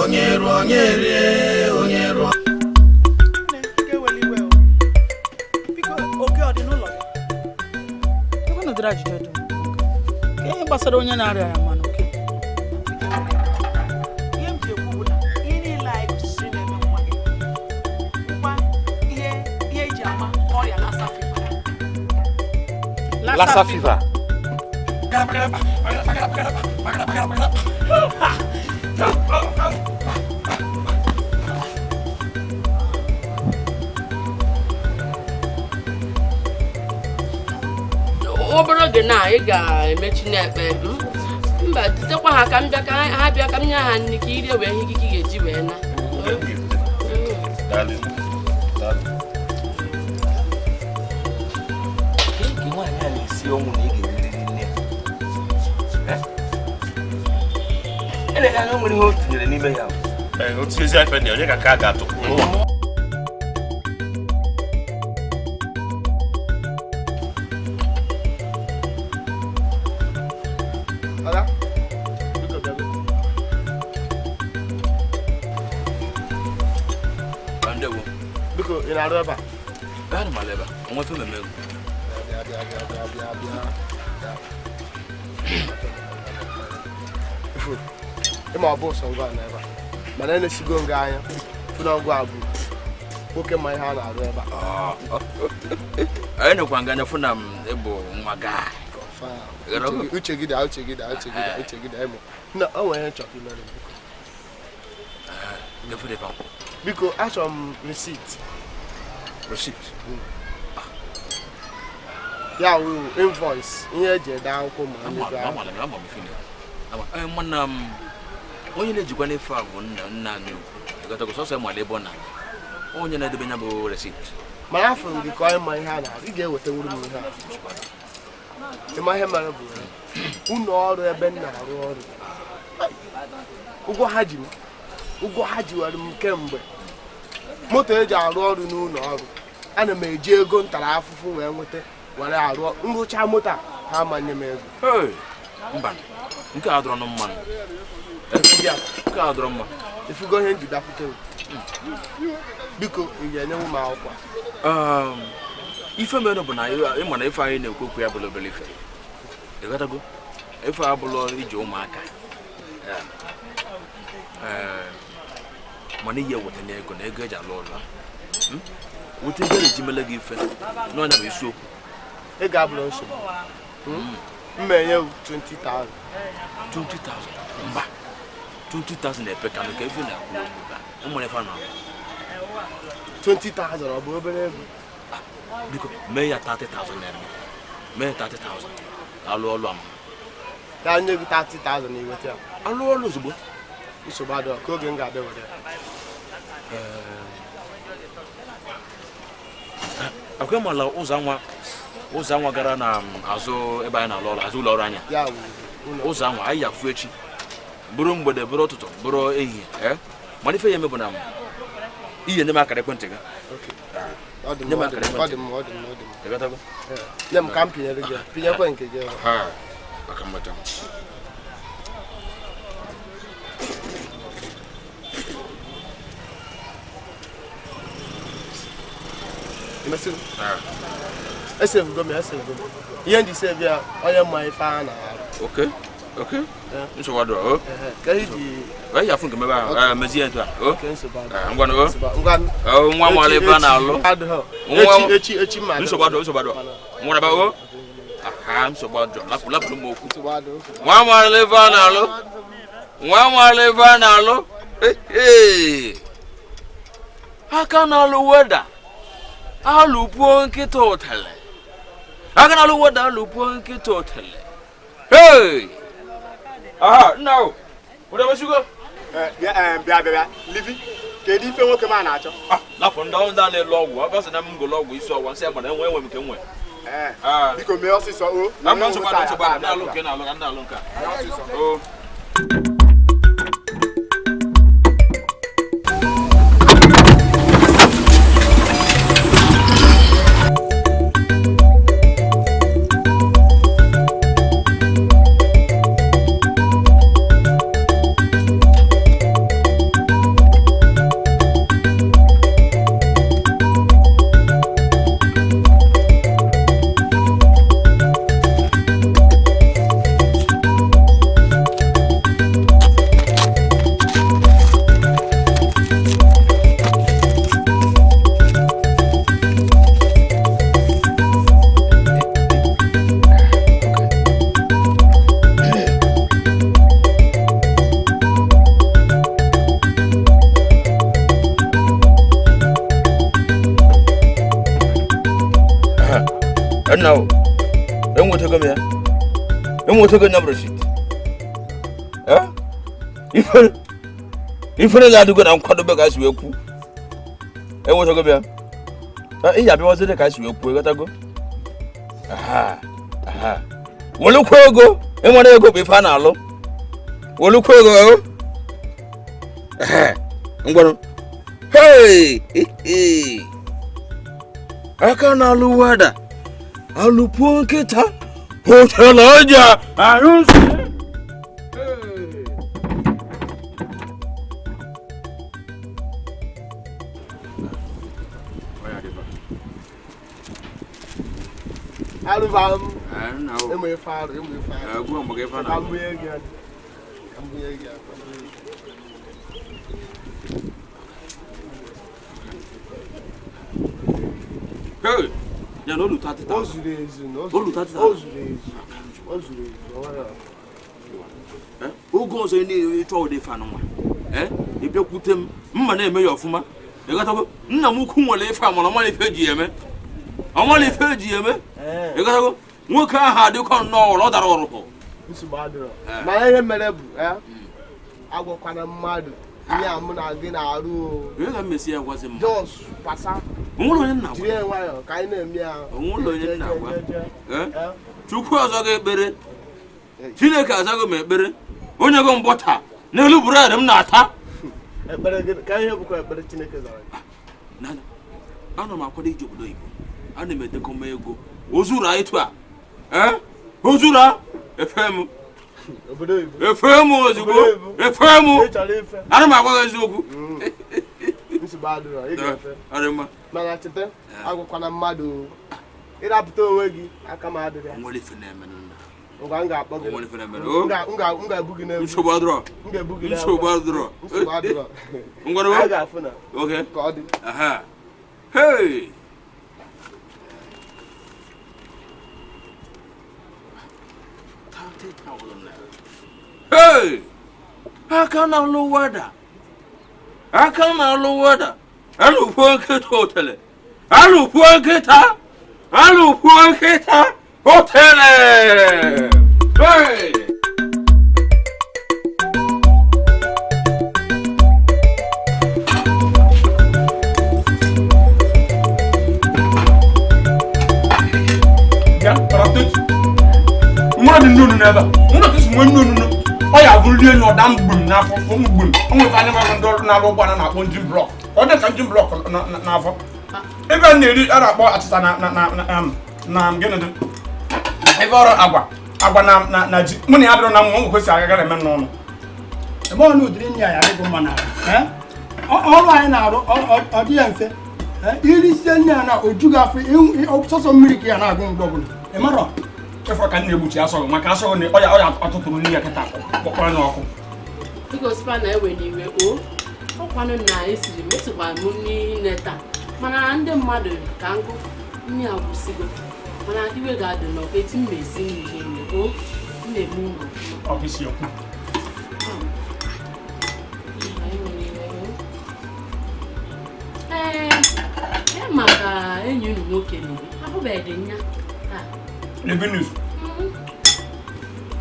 Onye rụọ, onye rie, onye rụọ. Nne, nke were iwe o. Biko, oke ọ dị n'ụlọ gị? Ebe nọdụrụ ajụjụ dum. Ka ihe gbasara onye na-arịa ya mana oke. Ihe m ji ekwu bụ na ihe niile anyị gosiri na-eme nwa gị bụkwa ihe eji ama ọrịa Lassa fever. Lassa fever. Obere oge na ị ga-emechi na-ekpe mba dutekwa ha ka m bịa ka ha bịa ka m nye ha nri ka irie wee ihe ikike ga-eji wee na. Daalụ. Daalụ. Nke nwaanyị a na-esi ọnwụ na ị ga-emerịrị nne ya. Eleghị anya o nwere ihe o tinyere n'ime ya. Ee, otu ezi ife dị, onye ka a ga-atụ? Nwa. Ada, biko bịa biko. Ndewo. Biko, ị na-arụ ebe a? Ana m ala ebe a. Onwe ife mmemme ego. Bịa, bịa, bịa, bịa, bịa, bịa, bịa. Ifu, ịma ọ bụ sọ ngwa na ebe a, mana enesigo nga anya fụ na ngwa bụ nwoke ma ihe a na-arụ ebe a. Anyị nọkwa nga anya fụ na m ịbụ nwa gaa. Uche gị da, uche gị da, uche gị da, uche gị da, ịmụ. Nna, o nwere ihe nchọrọ imere m, biko. Biko, achọrọ m receipt. Receipt? Ya wụ invoice, ihe eji ede akwụkwọ ma ndị bịa. Mana m onye na-ejikwa n'efe a bụ nna anyị ukwu. Ịghọtago, sọsọ ịmala ebe ọ na-aga. Onye na-edebe ya bụ receipt. Mana afụrụ m gị ka onye ma ihe a na-arụ, ị ga-ewetawuru m ihe a. Ịma ihe mere bụ ụlọ ọrụ ebe m na-arụ ọrụ. Ụgwọ ha ji m, ụgwọ ha jiwere m kemgbe. Moto eji arụ ọrụ n'ụlọ ọrụ, ana m eji ego ntara afụfụ wee nweta were arụ nrụcha moto a, ha amanye m ego. Mba, nke a dọrọ mma. Nke a dọrọ mma. Ifugo ihe njide akwụkwọ m. Biko, ị ga-enyenwu m akwụkwọ. Ife mere bụ na ịma na ife anyị na-ekwu okwu ya bụla obere ife. Ịghọtago? Ife abụla iji ụmụaka. Mana ihe eweta n'ego na ego eji alụ ụlọ. Weta ego eji mele gị ife n'ọnya bụ isiokwu. Ego abụrụ nsogbu. Mma enye 20,000. 20,000? Mba. 20,000 epe ka nke ife na-akwụ okwu. Ụmụ ife na 20,000 ọ bụ obere ego? Biko, mee ya 30,000 naira. Mee ya 30,000. Alụ ọlụ ama. Ya nye gị 30,000 na iweta ya. Alụ ọlụ ozugbo. Nsogbu adịghị, ka oge m ga-abịa were ya. Akwa mala ụzọ anwa gara na azụ ebe anyị na-alụ ọrụ, azụ ụlọ ọrụ anya. Ụzọ anwa anyị ya fụ echi. Bụrụ mgbede, bụrụ ụtụtụ, bụrụ ehihie. Mana ife ya eme bụ na ihe nye m akara ekwentị gị. Nye m akara ekwentị. Nye m ka m pinyere gị. Pinyekwe nke gị. Aka mmata. Esevugo m, esevugo m. Ihe ndị sevi ya, onye mma ife a na-arụ. Okay, okay. Nsogbu adịrọ, o. Ka iji Ee, ya fụ nke mebe ahụ, mezie etu a, o. Ngwanụ, o. Ngwanụ. Nwa nwale ebe a na-alụ. Echi, echi ma. Nsogbu adịrọ, nsogbu adịrọ. Nwere ba, o. Aha, nsogbu adịrọ. Lapụ, lapụrụ m okwu. Nwa nwale ebe a na-alụ. Nwa nwale ebe a na-alụ. Ee. Aka na-alụ weda. Alụpuo nkịta ụtele. Aka na-alụ weda, alụpuo nkịta ụtele. Hey! Aha, nna o. Ụdọ mesigo? Bịa, bịa, bịa. Livi, kedu ife nwoke m a na-achọ? Lapụ ndị a na-elu ọgwụ. Ọ bụ sị na m golo ọgwụ isi ọgwụ, nsị ya gbara enwe enwe m nke nwe. Biko mee ọsịsọ o. Na mma nsogbu adị, nsogbu adị. Na-alụ nke na-alụ ka na-alụ nke a. O. Nna o, enwetago m ya. Enwetago m ya bụ receipt. Eh? Ifere na-adịgo na nkwadobe ka esi wee kwu. Enwetago m ya. Ị ya abịawaziri ka esi wee kwuo, ịghọtago? Aha, aha. Welukwa ego, enwere ego bụ ife a na-alụ. Welukwa ego o. Ehe, ngwanụ. Hey! Hey! Aka na-alụ wada, alụpuo nkịta, hotelu ọja, anyụ nsị. Arụba m ịmụ ife arụ, ịmụ ife arụ. Gwa m ife a Ka na-alụ. m bunye gị ya. Ka m bunye gị ya. Hey! Ya na olu 30,000. O zuru ezu na o Olu zuru 30,000. o zuru ezu. O zuru ezu. O nwere. Oge ọzọ ị na-ịchọ ụdị ife anụnwa. Ị bịakwute m, mma na-eme ya ọfụma. Ịghọtago? Nna m ukwu nwere ife a mana ọ mara ife eji ya eme. Ọ mara ife eji ya eme. Ịghọtago? Nwoke ahụ adịkọ nnọọ ụlọ, ọ dara ọrụkọ. Nsogbu adịrọ. Mana ihe mere bụ agwakwana mmadụ ihe a mụ na gị na-arụ o. Onye ka m mesi ya gwazi mmadụ? Jos pasa. Onwere onye nna gwa. Jiri ya nwayọọ ka anyị na-eme ya. Onwere onye nna gwa. Je, je, je. Chukwu ọzọ gị ekpere. Chineke azago m ekpere. Onye go mbọta n'elu bụredị m na-ata. Ekpere gị ka ihe bụkwa ekpere Chineke zara gị. Nana, ana m akwado ije obodo oyibo. Ana m edekọ m ego. Ozuru etu a. Ozuru efe m. Obodo oyibo. Efe m ozugbo. Obodo oyibo. Efe m. Ị chọrọ ife. Ana m agwa gị eziokwu. Nsogbu adịrọ, ị ga-efe. Ọ dị mma. Mana cheta, agwakwana mmadụ o. Ịrapụta onwe gị, aka m adịrị ya. Onwere ife na-eme nna. Ngwa m ga-akpọ gị. Onwere ife na-eme. O. M ga-ebu gị n'egwu. Nsogbu adịrọ. M ga-ebu gị n'egwu. Nsogbu adịrọ. Nsogbu adịrọ. Ngwa nụ. Anyị ga-afụ na. Okay. Ka ọ dị. Aha. Hey! Hey! Aka na-alụ wada. Aka na-alụ wada. Alụkwuo nkịta otele. Alụkwuo nkịta. Alụkwuo nkịta otele. Hey! Ya, parapet. Mwana dị nnụnụ n'ebe a. Mwana ka esi nwee nnụnụ. Ọ ya bụ nri enyi ọda mgbum n'afọ, fọ mgbum. O nwere anya mara ndị ọrụ na-arụ ụgbọala na-akpọ njin blọk. Ọ dị ka njin blọk n'afọ. Ebe a na-eri a na-akpọ achịcha na na na na na gịnị dị? Ebe ọrụ agwa agwa na na na ji. Mụ na ya dịrọ na nwa, o kwesịrị aga eme n'ọnụ. Ebe ọ na ụdịrị nri a ya adịghị mma n'ahụ. Ọrụ anyị na-arụ ọ dị ya mfe. Irisie nri a na oju gị afọ, sọsọ mmiri ka ya na-agụ mgbe ọbụla. Ị marọ? Ịfọrọ ka m na-egbuchi asọghị maka asọghị na ọya ọya ọtụtụrụ nri ya kịta kpọkpọrọ n'ọkụ. Biko sịkwa na ewe n'iwe o. Ọkwanụ na esiri m esikwa m nri taa. Mana ndị mmadụ ka nkụ nri agwụsịgo. Mana iwe ga-adị n'ọkụ etu m na-esi nri nri o. M na-eme ụlọ. Ọ bụ isi okwu. Ee, ya maka enyi unu nwoke nọ. Ahụbeghị nya. Revenues.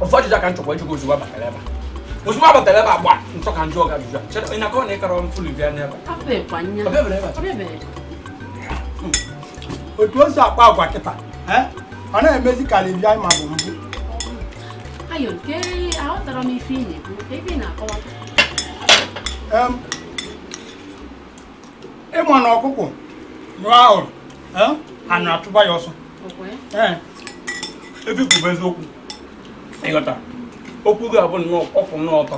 Ofu ajụjụ ka m chọkwa ịjụ gị ozugbo abatara ebe a. Ozugbo abatara ebe a gba nchọ ka njụ ọga ajụjụ a. Chere, ị na-akọ na ịkọrọ m fulu bịa n'ebe a. Ahụbeghịkwa nya. Ọ bịabere ebe a? Ọ bịabeghị. Otu o si akpa agwa kịta, ọ na-emezi ka Livia ma bụ mbụ. Ayo, nke aghọtara m ife ị na-ekwu, ka ebe ị na-akọwa. Ịma na ọkụkọ nyụọ ahụrụ, a na-achụba ya ọsọ. Efi kwuru eziokwu. Ịghọta. Okwu gị abụ nnọọ ọkwụ nnọọ ọtọ.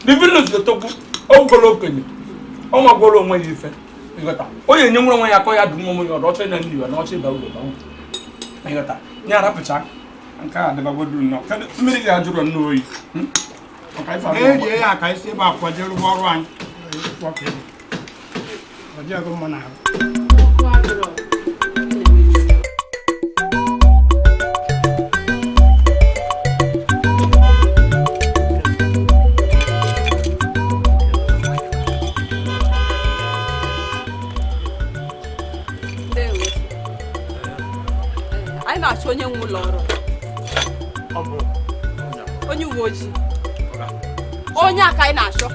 Livinus ga-etokwu, ọ gwụgoro okenye. Ọ nwagworo onwe ya ife. Ịghọta. Onye nye nwere onwe ya akọ ya dum onwe ya ọdụ ọchọ ịna nri ya na ọchọ ịba uru ba uru. Ịghọta. Nye arapụcha. Nke a adịbagodu nnọọ. Kedu mmiri ga-ajụrọ nnọọ oyi? Maka ife ahụ. Erie ya ka isi ebe akwa jee rụba ọrụ anyị. Ọ dịghị mma n'ahụ. Anyị na-achọ onye nwe ụlọ ọrụ. Onye uwe ojii. Onye a ka anyị na-achọ.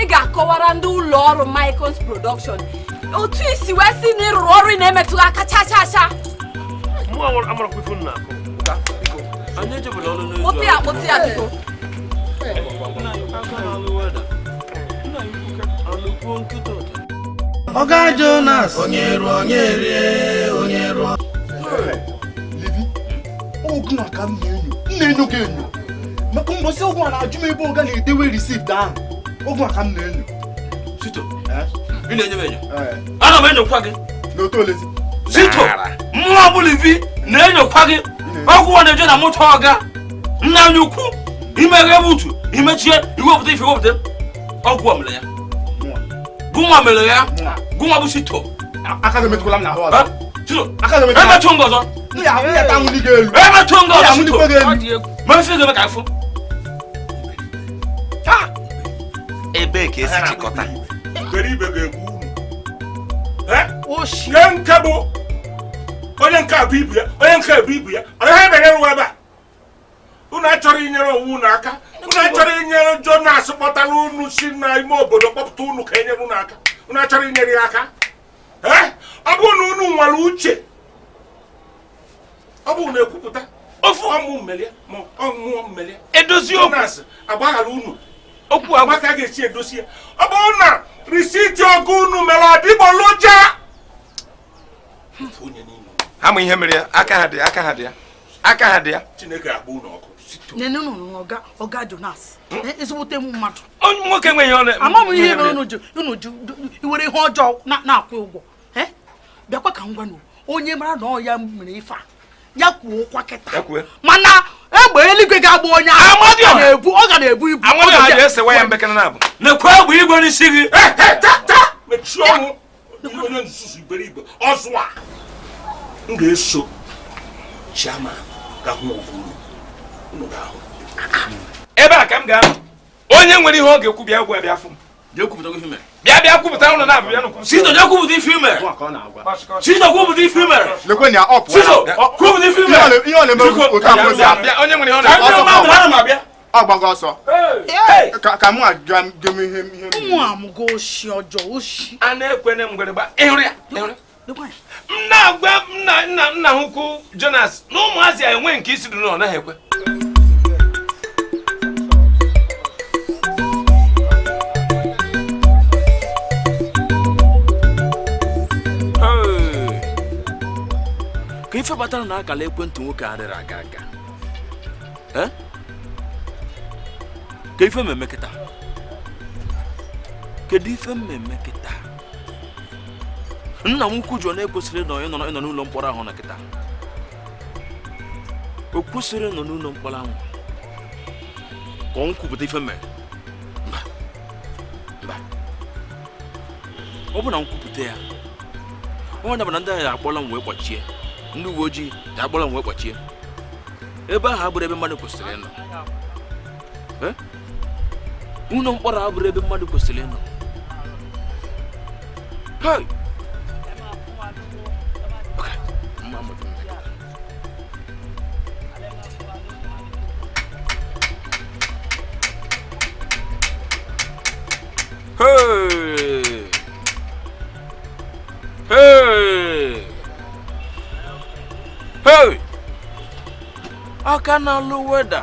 Ị ga-akọwara ndị ụlọ ọrụ Michael's Production otu isi wee sị na ịrụrụ ọrụ ị na-emetụghị aka cha cha cha. Kpụtụ ya biko. Oga Jonas onye rụọ onye rie onye rụọ. Levi, ogu a ka m na-enyo gị enyo maka mbọsị ogu a na-ajụ m ebe ọga na-edewe receipt ahụ ogu a ka m na-enyo. Sito, ị na-enyo m enyo? Ana m enyokwa gị. N'otu olezi. Sito, mmụọ bụ Levi na-enyokwa gị. Ọgwụ ọ na-eje na moto ọga nna anyị ukwu imeghe butu imechie iwepụta ife iwepụta ọgwụ a mere ya. Gụnwa mere ya. Gụnwa bụ Sito. Aka gị emetụkwala m n'ahụ ọzọ. Sito, Aka gị emetụkwala. emetụ ngọ ọzọ. Ya anwụli gị elu. Emetụ ngọ Ya ọzọ anwụlikwa Sito. gị elu. Ma ife ga-eme ka afụ. Ebee ka esi chịkọta? Iberibe ga-egbu unu. Nke nke bụ onye nke a bụ ibu ya, onye nke a bụ ibu ya. Ọ ihe mere rụwa ebe a. Unu achọrọ inyere onwe unu aka. Unu achọrọ inyere Jonas kpọtara unu si n'ime obodo kpọpụta unu ka enyere unu aka. Unu achọrọ inyere ya aka. Ọ bụrụ na unu nwere uche, ọ bụrụ na ekwupụta ofu ọmụ mmelie ma ọmụọ mmelie Edozi okwu. Jonas agbaghara unu. Okwu agwa. Maka a ga-esi edozi ya. Ọ bụrụ na risiti ọgụ unu mere adịgboloja. Onye n'ime Ha ma ihe mere ya, aka ha dị ya, aka ha dị ya. Aka ha dị ya. Chineke agba unu ọkụ. Nene unu ọga Jonas. Ezigbote mmadụ. Onye nwoke nwe ihe ọ na Ama m ihe mere unu ji iwere ihe ọjọọ na-akwụ ụgwọ. Bịakwa ka m gwa unu, onye mara na ọ ya mere ife a, ya kwuo kwa kịta. Mana egbe eluigwe ga-agba onye ahụ. Ọ ga na-ebu ibu. Amadioha ga-esewa ya mbekere na abụ. Nekwa egbe igwe n'isi gị. Mechie ọnụ. Onye nzuzu iberibe ọzụ a. M ga-eso chairman ga hụ ọgụ unu. Unu ga-ahụ. Ebe a ka m ga-anọ. Onye nwere ihe ọ ga-ekwu bịa gwa bịa fụ m. Jee kwupụta ife mere. Bịa bịa kwupụta ụlọ na-abụ bịa nụkwu. Sito, jee kwupụta ife mere. Sito, kwupụta ife mere. Lekwe na ọ pụọ. Sito, kwupụta ife mere. Ihe ọ na-eme otu abụọ si abịa. Onye nwere ihe ọ Ọsọ na-ekwu. ka Ana m abịa. Ọ gbago ọsọ. Ka mụ aga gem ihe ihe. Ụmụ amụgo oshi ọjọọ oshi. A na-ekwene mgbịrịgba. Ị hụrụ ya? Ị hụrụ ya? M na-agwa nna nna ha ukwu Jonas na ụmụazị a enwe nke isi dị na ọ naghị ekwe. Ka ife kpatara na akara ekwentị nwoke adịrị aga aga. Ka ife mmemme kịta. Kedu ife mmemme kịta? Nna m ukwu Jọn ekwesịrị ịnọ ịnọ n'ụlọ mkpọrọ ahụ na kịta. O kwesịrị ịnọ n'ụlọ mkpọrọ ahụ. Ka ọ kwupụta ife mere. Mba. Mba. Ọ bụ na m kwupụta ya. Ọ bụ na ndị agha akpọla m wee kpọchie. Ndị uwe ojii ga-akpọrọ m wee kpọchie. Ebe ahụ abụrụ ebe mmadụ kwesịrị ịnọ. Ụlọ mkpọrọ abụrụ ebe mmadụ kwesịrị ịnọ. Hey! Okay. Hey! Hey! Hey! Aka na-alụ weda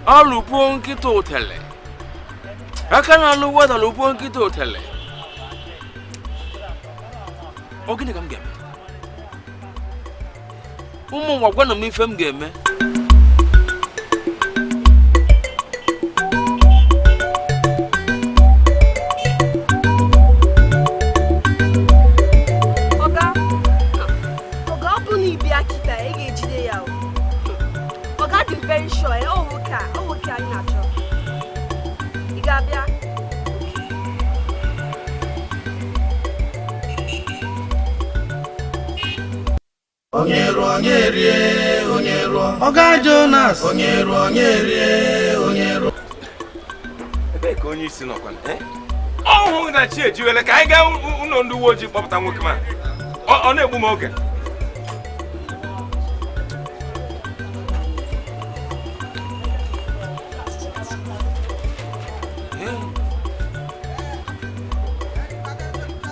alụpuo nkịta otele. Aka na-alụ weda lụpuo nkịta otele. Ọ gịnị ka m ga-eme? Ụmụ nwa gwanụ m ife m ga-eme. Oga, ọ bụ na ịbịa kịta ị ga-ejide ya o. Oga dị very sure ọ nwoke anyị na-achọ. Ị ga-abịa? Onye rụọ onye rie onye rụọ. Oga Jonas onye rụọ onye rie onye rụọ. Ebee ka onye isi nọkwa? Ọ hụghị na chi ejiwele ka anyị gaa ụlọ ndị uwe ojii kpọpụta nwoke ma. Ọ na-egbu m oge.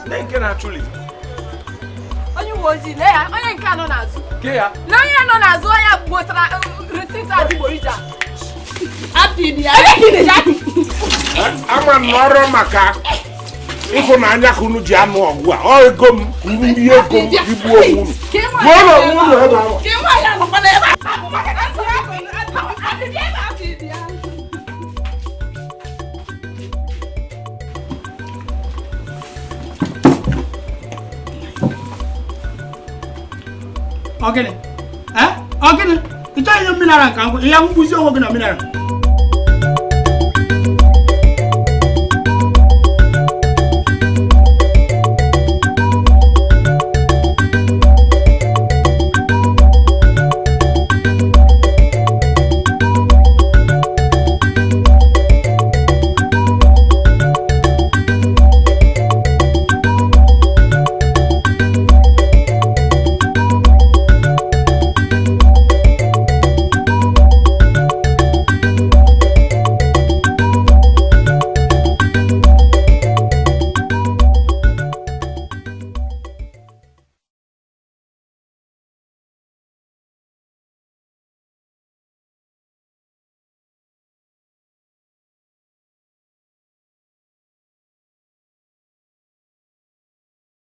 Ndị nke na-achụ Livi. Onye uwe ojii, lee ya, onye nke a nọ n'azụ. Ke ya. Lee onye nọ n'azụ, onye gbotara receipt adịgboroja. Ama m n'ọrụ maka ịhụnanya ka unu ji anụ ọgụ a. Ọ ego m ka unu rie ego m igbuo onwe unu. Gbuo na onwe unu ebe ahụ. Ọ gịnị? Ọ gịnị? Ị chọghị ihe mineral ka ngwụ, ihe mkpụzi onwe gị na mineral.